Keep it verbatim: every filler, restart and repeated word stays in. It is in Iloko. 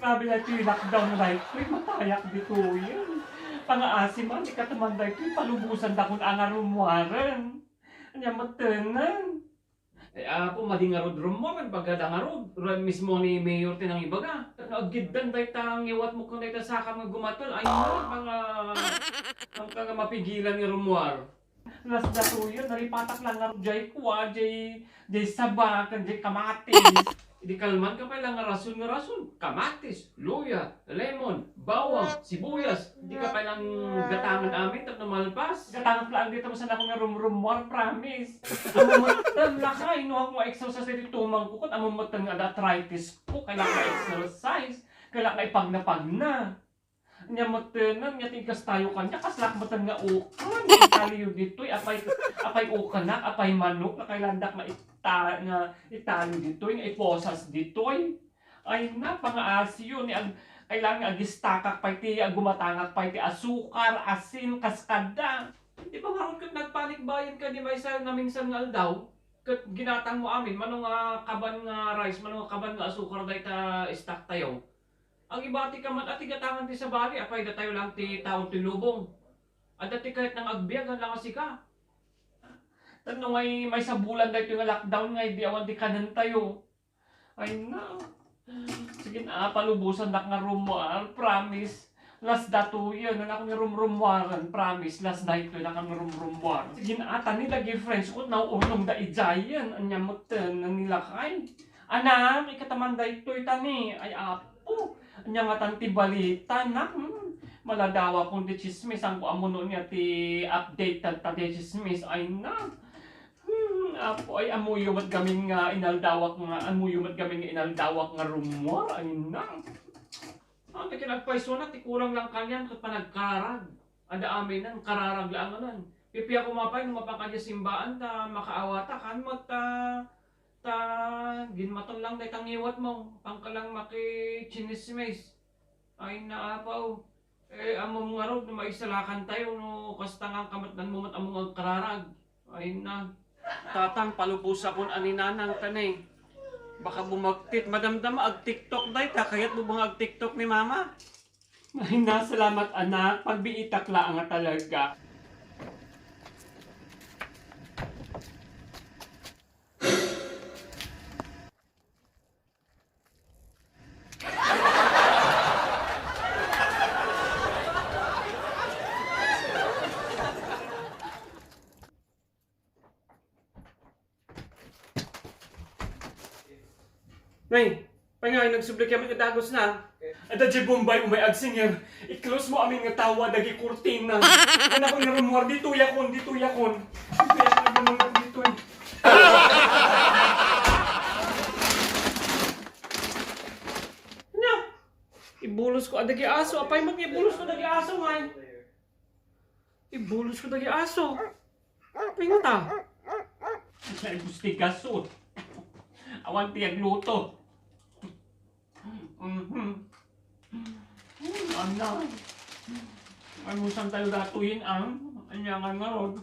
Grabe daytoy lockdown nga daytoy, matayak ditoyen. Pangaasi man, ikataman daytoy, palubosandakon a nga rummuaren. Ania metten. Eh, apo, madi ngarud rummuar, bagada ngarud. Ren mismo ni Mayor ti nangibaga. No, aggiddan dayta ngiwatmo ken dayta sakam nga gumatel. Ay, na, panga-, pangka nga mapigilan nga rummuar. Las datoyen, nalipatak lang nga jay kua, jay, jay saba, ken jay kamatis. Idi kalman ka pay lang nga rason nga rason, kamatis, luya, lemon, bawang, sibuyas. Di ka pay lang gatangan amin tapno malpas. Gatangak lang dita, masanako nga rumrummuar, promise. Amo metten lakay, no, ako nga exercise iti tumangko, ket amo metten nga ada arthritis ko, kailangan nga exercise, kailangan nga ipagna-pagna. Nia metten, nia ti kastayo kaniak, kaslak metten nga uken, italiyo ditoy, apay, apay ukenak, apay manok, nga kailandak nga ita-, nga italiyo ditoy, nga iposas ditoy. Ay na, pangaasiyo, ni ag-, kailangan nga agistakak pay ti, agumatangak pay ti asukar, asin, kaskada. Di ba ngarud ket nagpanikbayan ka di maysa nga minsan nga aldaw? Ket ginatangmo amin, mano nga kaban nga rice, mano nga kaban nga asukar dayta stock tayo. Agibati ka man a ti gatangan ti sabali, apay datayo lang ti taon ti lubong. Adda ti kayatna nga agbiag, haan lang a sika. Tapno ngay maysa bulan daytoy nga lockdown ngay di awan ti kanentayo. Ay na. Sige na, palubosandak nga rummuar, promise. Las datoyen, ania nga rumrummuaren, promise. Las daytoy, ania nga rumrummuar. Sige na, ata ni dagiti friends ko, nauurnongda idiayen, ania metten, ni lakay. Anak, ikataman daytoy tani. Ay, apo. Ania ngatan ti balita, nak? Hmm. Maladawakon ti tsismis, saan ko ammono ania ti update ta, ta ti tsismis. Ay, nak. Hmm, apo, ay, ammoyo met gamin nga inaldawak nga, ammoyo met gamin nga inaldawak nga rummuar. Ay, nak. Ah, ti kinagpaysona, ti kulang lang kanian, ket panagkararag. Adda aminen, kararag laeng anan. Pipia koma pay no mapan ka idiay simbaan ta makaawata, haan met ta, ta ginmaton lang dayta ngiwatmo, pangka lang makitsinismis. Ay, naapaw. Eh, ammom ngarud no maisalakantayo no kasta nga kamatnanmo met ammo nga agkararag. Ay, na. Tatang, palubosakon a ni Nanang tani. Baka bumagtit. Madamdama, ag-TikTok dayta. Kayatmo ba nga ag-TikTok ni Mama? Ay na, salamat, anak. Pagbiitak laeng nga talaga. Nay, pay nga, nagsubli kami nga dagus na. Adda diay Bombay, umay agsinger. I-close mo amin nga tawa, dagiti kurtina. Anak ko nga rummuar, ditoyakon, ditoyakon. Ditoyakon, ditoy. Nya, ibulos ko, adda dagiti aso. Apay, mag-ibulos ko, dagiti aso, ngay. Ibulos ko dagiti aso. Pinta. Ay, gusti gasot. Awan ti agluto. Mhm. Hmm, ano? Ay, musan tayo datuyin, ah. Anya nga nga, Rod?